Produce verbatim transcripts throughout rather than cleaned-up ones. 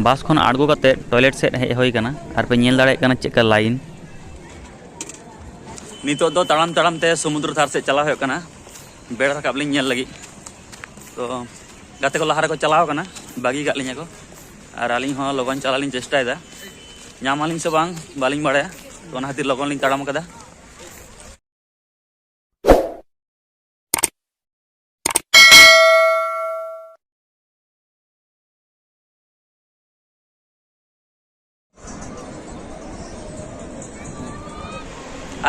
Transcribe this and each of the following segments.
ᱵᱟᱥ ᱠᱷᱚᱱ ᱟᱬᱜᱚ ᱠᱟᱛᱮ ᱴᱚᱭᱞᱮᱴ ᱥᱮᱫ ᱦᱮᱡ ᱦᱩᱭ ᱠᱟᱱᱟ, ᱟᱨ ᱯᱮ ᱧᱮᱞ ᱫᱟᱲᱮᱭᱟᱜ ᱠᱟᱱᱟ ᱪᱮᱫᱠᱟ ᱞᱟᱭᱤᱱ᱾ ᱱᱤᱛᱚᱜ ᱫᱚ ᱛᱟᱲᱟᱢ ᱛᱟᱲᱟᱢ ᱛᱮ ᱥᱚᱢᱩᱫᱨᱚ ᱫᱷᱟᱨ ᱥᱮᱫ ᱪᱟᱞᱟᱣ ᱦᱩᱭᱩᱜ ᱠᱟᱱᱟ, ᱵᱮᱲᱟ ᱨᱟᱠᱟᱵ ᱞᱤᱧ ᱧᱮᱞ ᱞᱟᱹᱜᱤᱫ᱾ ᱛᱚ, ᱜᱟᱛᱮ ᱠᱚ ᱞᱟᱦᱟ ᱨᱮᱠᱚ ᱪᱟᱞᱟᱣ ᱠᱟᱱᱟ, ᱵᱟᱹᱜᱤ ᱠᱟᱜ ᱞᱤᱧᱟ ᱠᱚ, ᱟᱨ ᱟᱹᱞᱤᱧ ᱦᱚᱸ ᱞᱚᱜᱚᱱ ᱪᱟᱞᱟᱜ ᱞᱤᱧ ᱪᱮᱥᱴᱟᱭᱮᱫᱟ᱾ ᱧᱟᱢ ᱟᱹᱞᱤᱧ ᱥᱮ ᱵᱟᱝ, ᱵᱟᱹᱞᱤᱧ ᱵᱟᱲᱟᱭᱟ, ᱛᱚ, ᱚᱱᱟ ᱠᱷᱟᱹᱛᱤᱨ ᱞᱚᱜᱚᱱ ᱞᱤᱧ ᱛᱟᱲᱟᱢ ᱠᱟᱫᱟ᱾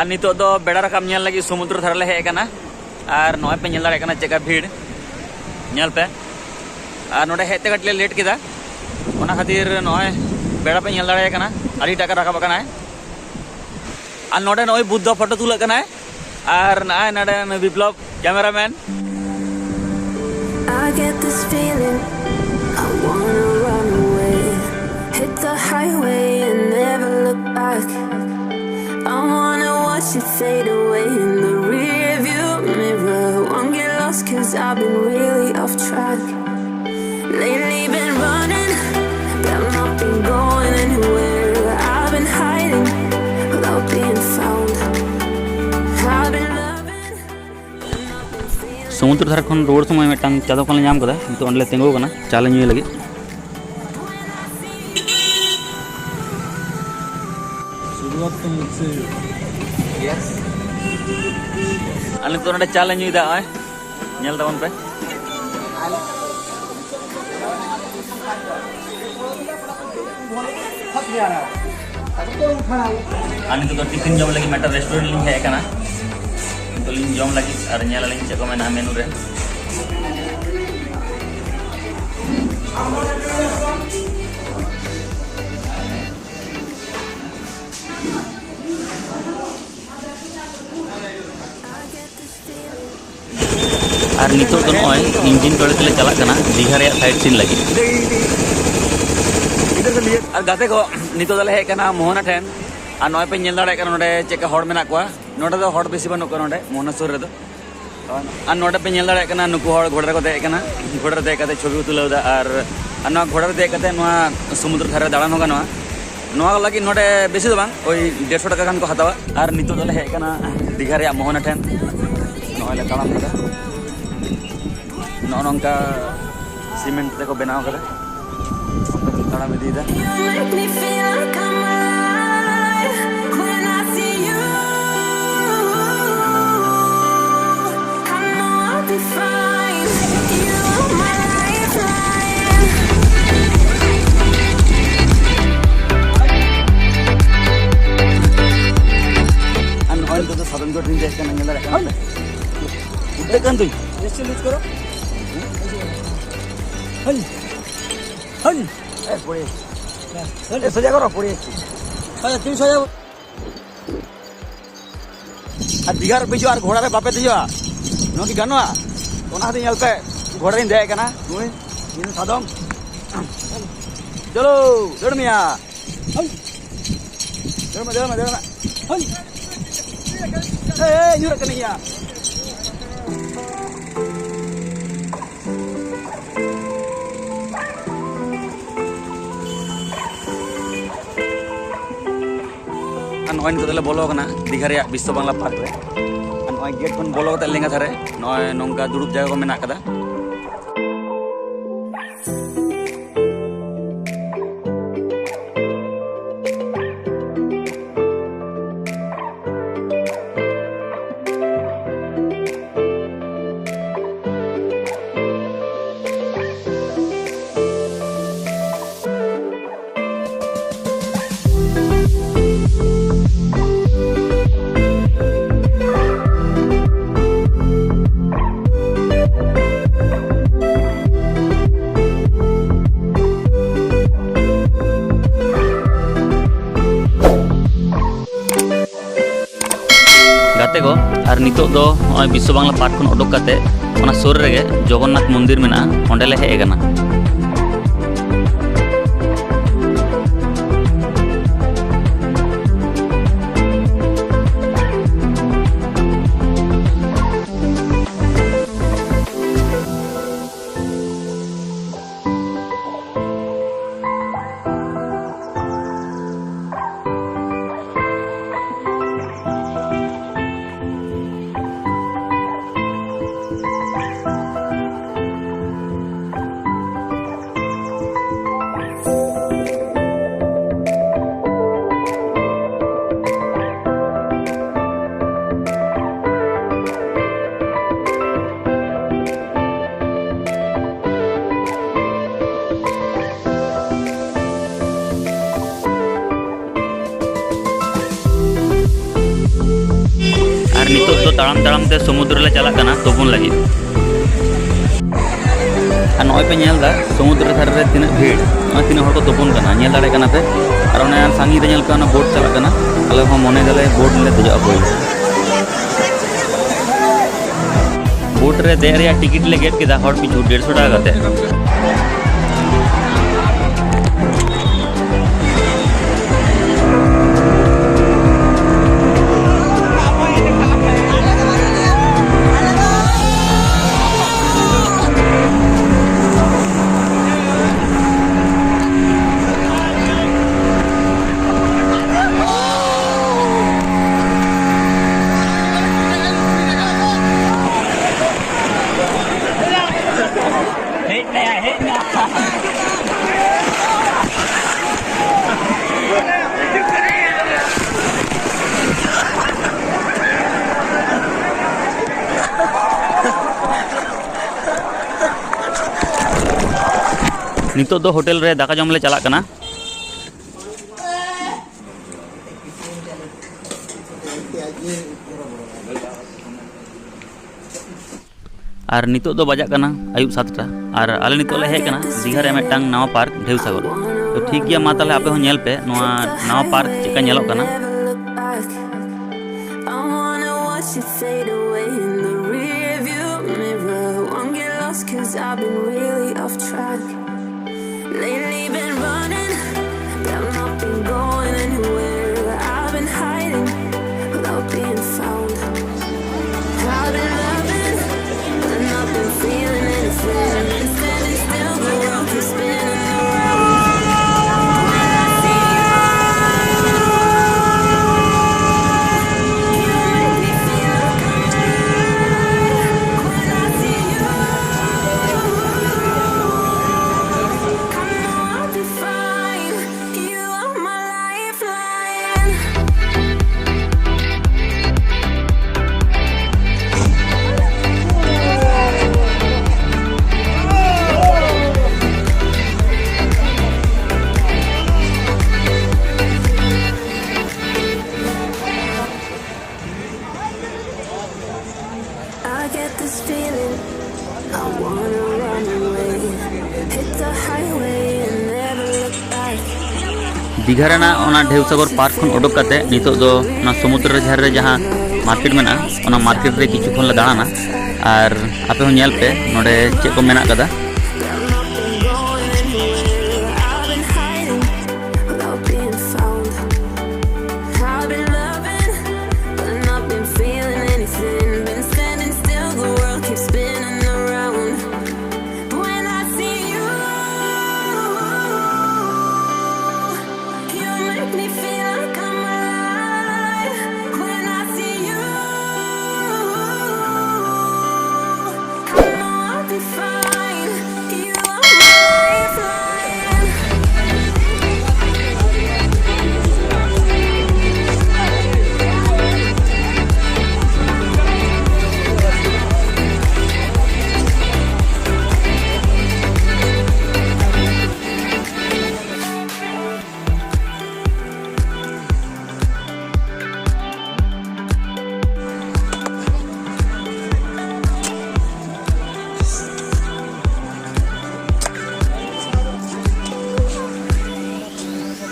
ᱟᱨ ᱱᱤᱛᱚᱜ ᱫᱚ ᱵᱮᱲᱟ ᱨᱟᱠᱟᱵ ᱧᱮᱞ ᱞᱟᱹᱜᱤᱫ ᱥᱚᱢᱩᱫᱨᱚ ᱫᱷᱟᱨᱮ ᱞᱮ ᱦᱮᱡ ᱟᱠᱟᱱᱟ᱾ ᱟᱨ ᱱᱚᱜᱼᱚᱭ ᱯᱮ ᱧᱮᱞ ᱫᱟᱲᱮᱭᱟᱜ ᱠᱟᱱᱟ ᱪᱮᱫᱠᱟ ᱵᱷᱤᱲ, ᱧᱮᱞ ᱯᱮ᱾ ᱟᱨ ᱱᱚᱰᱮ ᱦᱮᱡ ᱛᱮ ᱠᱟᱹᱴᱤᱡ ᱞᱮ ᱞᱮᱴ ᱠᱮᱫᱟ, ᱚᱱᱟ ᱠᱷᱟᱹᱛᱤᱨ ᱱᱚᱜᱼᱚᱭ ᱵᱮᱲᱟ ᱯᱮ ᱧᱮᱞ ᱫᱟᱲᱮᱭᱟᱜ ᱠᱟᱱᱟ, ᱟᱹᱰᱤ ᱴᱟᱠᱟ ᱨᱟᱠᱟᱵ ᱟᱠᱟᱱᱟᱭ᱾ ᱟᱨ ᱱᱚᱰᱮ ᱱᱚᱜᱼᱚᱭ ᱵᱩᱫᱽᱫᱷᱚ ᱯᱷᱳᱴᱳ ᱛᱩᱞᱟᱹᱜ ᱠᱟᱱᱟᱭ, ᱟᱨ ᱱᱚᱜᱼᱚᱭ ᱱᱚᱰᱮ ᱱᱩᱭ ᱵᱤᱯᱞᱚᱵ cameraman. I get this feeling, I wanna run away. Hit the highway and never look back. I wanna watch it fade away in the rearview mirror. Won't get lost 'cause I've been really off track. Lately been running, but I've not been going anywhere. I've been hiding without being found. I've been loving. ᱥᱚᱢᱩᱫᱨᱚ ᱫᱷᱟᱨᱮ ᱠᱷᱚᱱ ᱨᱩᱣᱟᱹᱲ ᱥᱚᱢᱚᱭ ᱢᱤᱫᱴᱟᱝ ᱪᱟ ᱫᱚᱠᱟᱱ ᱞᱮ ᱧᱟᱢ ᱠᱮᱫᱟ᱾ ᱱᱤᱛᱚᱜ ᱚᱸᱰᱮ ᱞᱮ ᱛᱤᱸᱜᱩ ᱟᱠᱟᱱᱟ ᱪᱟ ᱞᱮ ᱧᱩᱭ ᱞᱟᱹᱜᱤᱫ᱾ ᱟᱨ ᱱᱤᱛᱚᱜ ᱱᱚᱰᱮ ᱪᱟ ᱞᱮ ᱧᱩᱭᱮᱫᱟ, ᱱᱚᱜᱼᱚᱭ ᱧᱮᱞ ᱛᱟᱵᱚᱱ ᱯᱮ᱾ ᱟᱨ ᱱᱤᱛᱚᱜ ᱫᱚ ᱴᱤᱯᱷᱤᱱ ᱡᱚᱢ ᱞᱟᱹᱜᱤᱫ ᱢᱤᱫᱴᱟᱝ ᱨᱮᱥᱴᱩᱨᱮᱱᱴ ᱞᱤᱧ ᱦᱮᱡ ᱟᱠᱟᱱᱟ᱾ ᱱᱤᱛᱚᱜ ᱞᱤᱧ ᱡᱚᱢ ᱞᱟᱹᱜᱤᱫ ᱟᱨ ᱧᱮᱞ ᱟᱹᱞᱤᱧ ᱪᱮᱫ ᱠᱚ ᱢᱮᱱᱟᱜᱼᱟ ᱢᱮᱱᱩ ᱨᱮ᱾ ᱟᱨ ᱱᱤᱛᱚᱜ ᱫᱚ ᱱᱚᱜᱼᱚᱭ ᱤᱧᱡᱤᱱ ᱴᱚᱞᱮ ᱛᱮᱞᱮ ᱪᱟᱞᱟᱜ ᱠᱟᱱᱟ ᱫᱤᱜᱷᱟ ᱨᱮᱭᱟᱜ ᱥᱟᱭᱤᱴ ᱥᱤᱱ ᱞᱟᱹᱜᱤᱫ᱾ ᱟᱨ ᱜᱟᱛᱮ ᱠᱚ, ᱱᱤᱛᱚᱜ ᱫᱚᱞᱮ ᱦᱮᱡ ᱟᱠᱟᱱᱟ ᱢᱳᱦᱚᱱᱟ ᱴᱷᱮᱱ᱾ ᱟᱨ ᱱᱚᱜᱼᱚᱭ ᱯᱮ ᱧᱮᱞ ᱫᱟᱲᱮᱭᱟᱜ ᱠᱟᱱᱟ ᱱᱚᱰᱮ ᱪᱮᱫ ᱞᱮᱠᱟ ᱦᱚᱲ ᱢᱮᱱᱟᱜ ᱠᱚᱣᱟ᱾ ᱱᱚᱰᱮ ᱫᱚ ᱦᱚᱲ ᱵᱮᱥᱤ ᱵᱟᱹᱱᱩᱜ ᱠᱚᱣᱟ ᱱᱚᱰᱮ ᱢᱳᱦᱚᱱᱟ ᱥᱩᱨ ᱨᱮᱫᱚ᱾ ᱟᱨ ᱱᱚᱰᱮ ᱯᱮ ᱧᱮᱞ ᱫᱟᱲᱮᱭᱟᱜ ᱠᱟᱱᱟ ᱱᱩᱠᱩ ᱦᱚᱲ ᱜᱷᱚᱲᱟ ᱨᱮᱠᱚ ᱫᱮᱡ ᱟᱠᱟᱱᱟ, ᱜᱷᱚᱲᱟ ᱨᱮ ᱫᱮᱡ ᱠᱟᱛᱮ ᱪᱷᱚᱵᱤ ᱠᱚ ᱛᱩᱞᱟᱹᱣ ᱮᱫᱟ᱾ ᱟᱨ ᱟᱨ ᱱᱚᱣᱟ ᱜᱷᱚᱲᱟ ᱨᱮ ᱫᱮᱡ ᱠᱟᱛᱮ ᱱᱚᱣᱟ ᱥᱚᱢᱩᱫᱨᱚ ᱫᱷᱟᱨᱮ ᱨᱮ ᱫᱟᱬᱟᱱ ᱦᱚᱸ ᱜᱟᱱᱚᱜᱼᱟ᱾ ᱱᱚᱣᱟ ᱞᱟᱹᱜᱤᱫ ᱱᱚᱰᱮ ᱵᱮᱥᱤ ᱫᱚ ᱵᱟᱝ, ᱳᱭ ᱰᱮᱲᱥᱚ ᱴᱟᱠᱟ ᱜᱟᱱ ᱠᱚ ᱦᱟᱛᱟᱣᱟ᱾ ᱟᱨ ᱱᱤᱛᱚᱜ ᱫᱚᱞᱮ ᱦᱮᱡ ᱟᱠᱟᱱᱟ ᱫᱤᱜᱷᱟ ᱨᱮᱭᱟᱜ ᱢᱳᱦᱚᱱᱟ ᱴᱷᱮᱱ᱾ ᱱᱚᱜᱼᱚᱭ ᱞᱮ ᱛᱟᱲᱟᱢ ᱠᱮᱫᱟ, ᱱᱚᱜᱼᱚ ᱱᱚᱝᱠᱟ ᱥᱤᱢᱮᱱᱴ ᱛᱮᱠᱚ ᱵᱮᱱᱟᱣ ᱠᱟᱫᱟ᱾ ᱚᱱᱠᱟ ᱛᱮᱞᱮ ᱛᱟᱲᱟᱢ ᱤᱫᱤᱭᱮᱫᱟ᱾ You make me feel like I'm alive when I see you. I know I'll be fine. You are my lifeline. ᱟᱨ ᱱᱚᱜᱼᱚᱭ ᱱᱤᱛᱚᱜ ᱫᱚ ᱥᱟᱫᱚᱢ ᱪᱚᱴ ᱨᱤᱧ ᱫᱮᱡ ᱠᱟᱱᱟ, ᱧᱮᱞ ᱫᱟᱲᱮᱭᱟᱜ ᱠᱟᱱᱟ ᱯᱮ᱾ ᱩᱰᱟᱹᱜ ᱠᱟᱱ ᱫᱩᱧ᱾ ᱮᱥᱴᱮ ᱞᱩᱡ ᱠᱚᱨᱚ᱾ ᱦᱟᱹᱱ᱾ ᱦᱟᱹᱱ᱾ ᱮ, ᱯᱩᱲᱤ᱾ ᱦᱟᱹᱱ᱾ ᱮ, ᱥᱚᱡᱟ ᱠᱚᱨᱚ, ᱯᱩᱲᱤ᱾ ᱦᱟᱹᱱ, ᱛᱤᱱ ᱥᱚᱡᱟ᱾ ᱟᱨ ᱫᱤᱜᱷᱟ ᱨᱮ ᱯᱮ ᱦᱤᱡᱩᱜᱼᱟ ᱟᱨ ᱜᱷᱚᱲᱟ ᱨᱮ ᱵᱟᱯᱮ ᱫᱮᱡᱚᱜᱼᱟ? ᱱᱚᱣᱟ ᱠᱤ ᱜᱟᱱᱚᱜᱼᱟ? ᱚᱱᱟ ᱠᱷᱟᱹᱛᱤᱨ ᱧᱮᱞ ᱯᱮ, ᱜᱷᱚᱲᱟ ᱨᱤᱧ ᱫᱮᱡ ᱟᱠᱟᱱᱟ᱾ ᱱᱩᱭ, ᱱᱩᱭ ᱥᱟᱫᱚᱢ᱾ ᱪᱚᱞᱚ, ᱫᱟᱹᱲ ᱢᱮᱭᱟ᱾ ᱫᱟᱹᱲ ᱢᱮ, ᱫᱟᱹᱲ ᱢᱮ, ᱫᱟᱹᱲ ᱢᱮ᱾ ᱮ, ᱮ, ᱧᱩᱨ ᱟᱠᱟᱱᱟᱹᱧ ᱭᱟ᱾ ᱟᱨ ᱱᱚᱜᱼᱚᱭ ᱱᱤᱛᱚᱜ ᱫᱚᱞᱮ ᱵᱚᱞᱚ ᱟᱠᱟᱱᱟ ᱫᱤᱜᱷᱟ ᱨᱮᱭᱟᱜ ᱵᱤᱥᱥᱚ ᱵᱟᱝᱞᱟ ᱯᱟᱨᱠ ᱨᱮ᱾ ᱟᱨ ᱱᱚᱜᱼᱚᱭ ᱜᱮᱴ ᱠᱷᱚᱱ ᱵᱚᱞᱚ ᱠᱟᱛᱮ ᱞᱮᱸᱜᱟ ᱫᱷᱟᱨᱮ ᱱᱚᱜᱼᱚᱭ ᱱᱚᱝᱠᱟ ᱫᱩᱲᱩᱵ ᱡᱟᱭᱜᱟ ᱠᱚ ᱢᱮᱱᱟᱜ ᱟᱠᱟᱫᱟ᱾ ᱜᱟᱛᱮ ᱠᱚ, ᱟᱨ ᱱᱤᱛᱚᱜ ᱫᱚ ᱱᱚᱜᱼᱚᱭ ᱵᱤᱥᱥᱚ ᱵᱟᱝᱞᱟ ᱯᱟᱨᱠ ᱠᱷᱚᱱ ᱚᱰᱚᱠ ᱠᱟᱛᱮ ᱚᱱᱟ ᱥᱩᱨ ᱨᱮᱜᱮ ᱡᱚᱜᱚᱱᱱᱟᱛᱷ ᱢᱚᱱᱫᱤᱨ ᱢᱮᱱᱟᱜᱼᱟ, ᱚᱸᱰᱮ ᱞᱮ ᱦᱮᱡ ᱟᱠᱟᱱᱟ᱾ ᱛᱟᱲᱟᱢ ᱛᱟᱲᱟᱢ ᱛᱮ ᱥᱚᱢᱩᱫᱨᱚ ᱞᱮ ᱪᱟᱞᱟᱜ ᱠᱟᱱᱟ ᱛᱩᱯᱩᱱ ᱞᱟᱹᱜᱤᱫ᱾ ᱟᱨ ᱱᱚᱜᱼᱚᱭ ᱯᱮ ᱧᱮᱞ ᱮᱫᱟ ᱥᱚᱢᱩᱫᱨᱚ ᱫᱷᱟᱨᱮ ᱨᱮ ᱛᱤᱱᱟᱹᱜ ᱵᱷᱤᱲ, ᱱᱚᱜᱼᱚᱭ ᱛᱤᱱᱟᱹᱜ ᱦᱚᱲ ᱠᱚ ᱛᱩᱯᱩᱱ ᱠᱟᱱᱟ, ᱧᱮᱞ ᱫᱟᱲᱮᱭᱟᱜ ᱠᱟᱱᱟ ᱯᱮ᱾ ᱟᱨ ᱚᱱᱮ ᱥᱟᱺᱜᱤᱧ ᱨᱮ ᱧᱮᱞ ᱯᱮ, ᱚᱱᱟ ᱵᱳᱴ ᱪᱟᱞᱟᱜ ᱠᱟᱱᱟ᱾ ᱟᱞᱮ ᱦᱚᱸ ᱢᱚᱱᱮ ᱫᱟᱞᱮ ᱵᱳᱴ ᱞᱮ ᱫᱮᱡᱚᱜᱼᱟ ᱯᱳᱭᱞᱳ᱾ ᱵᱳᱴ ᱨᱮ ᱫᱮᱡ ᱨᱮᱭᱟᱜ ᱴᱤᱠᱤᱴ ᱞᱮ ᱜᱮᱫ ᱠᱮᱫᱟ ᱦᱚᱲ ᱯᱤᱪᱷᱩ ᱰᱮᱲᱥᱚ ᱴᱟᱠᱟ ᱠᱟᱛᱮ᱾ ᱱᱤᱛᱚᱜ ᱫᱚ ᱦᱳᱴᱮᱞ ᱨᱮ ᱫᱟᱠᱟ ᱡᱚᱢ ᱞᱮ ᱪᱟᱞᱟᱜ ᱠᱟᱱᱟ᱾ ᱟᱨ ᱱᱤᱛᱚᱜ ᱫᱚ ᱵᱟᱡᱟᱜ ᱠᱟᱱᱟ ᱟᱹᱭᱩᱵ ᱥᱟᱛᱴᱟ᱾ ᱟᱨ ᱟᱞᱮ ᱱᱤᱛᱚᱜ ᱞᱮ ᱦᱮᱡ ᱠᱟᱱᱟ ᱫᱤᱜᱷᱟ ᱨᱮ ᱢᱤᱫᱴᱟᱝ ᱱᱟᱣᱟ ᱯᱟᱨᱠ ᱰᱷᱮᱣᱥᱟᱜᱚᱨ᱾ ᱛᱚ ᱴᱷᱤᱠ ᱜᱮᱭᱟ, ᱢᱟ ᱛᱟᱦᱞᱮ ᱟᱯᱮ ᱦᱚᱸ ᱧᱮᱞ ᱯᱮ ᱱᱚᱣᱟ ᱱᱟᱣᱟ ᱯᱟᱨᱠ ᱪᱮᱫᱠᱟ ᱧᱮᱞᱚᱜ ᱠᱟᱱᱟ᱾ I wanna watch you fade away in the rearview mirror. Won't get lost 'cause I've been really off track. Lately been running, but I've not been going anywhere. I've been hiding without being found. I've been loving, but I've not been feeling anything. Been standing still, the world keeps spinning around. When I see you, you make me feel like I'm alive. When I see you, ᱫᱤᱜᱷᱟ ᱨᱮᱱᱟᱜ ᱚᱱᱟ ᱰᱷᱮᱣᱥᱟᱜᱚᱨ park ᱠᱷᱚᱱ ᱩᱰᱩᱠ ᱠᱟᱛᱮ ᱱᱤᱛᱚᱜ ᱫᱚ ᱚᱱᱟ ᱥᱚᱢᱩᱫᱨᱚ ᱫᱷᱟᱨᱮ ᱨᱮ ᱡᱟᱦᱟᱸ ᱢᱟᱨᱠᱮᱴ ᱢᱮᱱᱟᱜᱼᱟ, ᱚᱱᱟ ᱢᱟᱨᱠᱮᱴ ᱨᱮ ᱠᱤᱪᱷᱩ ᱠᱷᱚᱱ ᱞᱮ ᱫᱟᱬᱟᱱᱟ᱾ ᱟᱨ ᱟᱯᱮ ᱦᱚᱸ ᱧᱮᱞ ᱯᱮ ᱱᱚᱰᱮ ᱪᱮᱫ ᱠᱚ ᱢᱮᱱᱟᱜ ᱠᱟᱫᱟ᱾